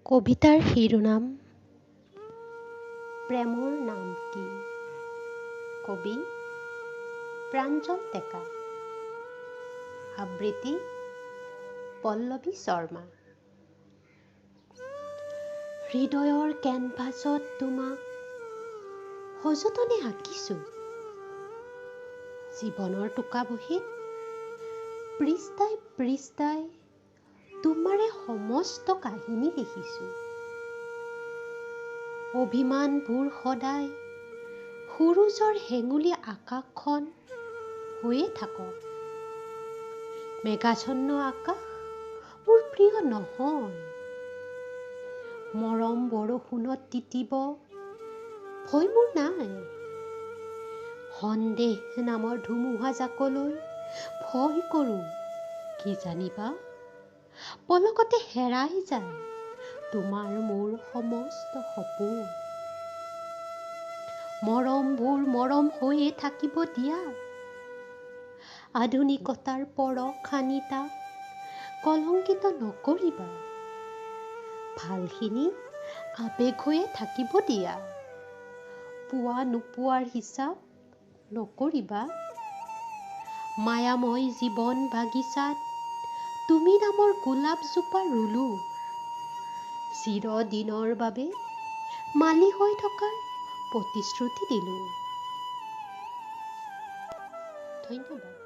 কবিতাৰ শিৰোনাম প্ৰেমৰ নাম কি? কবি প্ৰাঞ্জল ডেকা। আবৃত্তি পল্লৱী শৰ্মা। হৃদয়ৰ কেনভাছত তোমাক সযতনে আঁকিছো, জীৱনৰ টোকাবহীত পৃষ্ঠাই পৃষ্ঠাই তোমাৰে সমস্ত কাহিনী লিখিছো। অভিমানবোৰ সদায় সূৰুযৰ হেঙুলী আকাশখন হৈয়ে থাকক, মেঘাচ্ছন্ন আকাশ মোৰ প্ৰিয় নহয়। মৰম বৰষুণত তিতিব ভয় মোৰ নাই, সন্দেহ নামৰ ধুমুহা জাকলৈ ভয় কৰোঁ, কি জানিবা পলকতে হেৰাই যায় তোমাৰ মোৰ সমস্ত সপোন। মৰমবোৰ মৰম হৈয়ে থাকিব দিয়া, আধুনিকতাৰ পৰশ সানি তাক কলংকিত নকৰিবা, ভালখিনি আৱেগ হৈয়ে থাকিব দিয়া, পোৱা নোপোৱাৰ হিচাপ নকৰিবা। মায়াময় জীৱন বাগিচাত তুমি নামৰ গোলাপজোপা ৰুলো, চিৰদিনৰ বাবে মালি হৈ থকাৰ প্ৰতিশ্ৰুতি দিলো। ধন্যবাদ।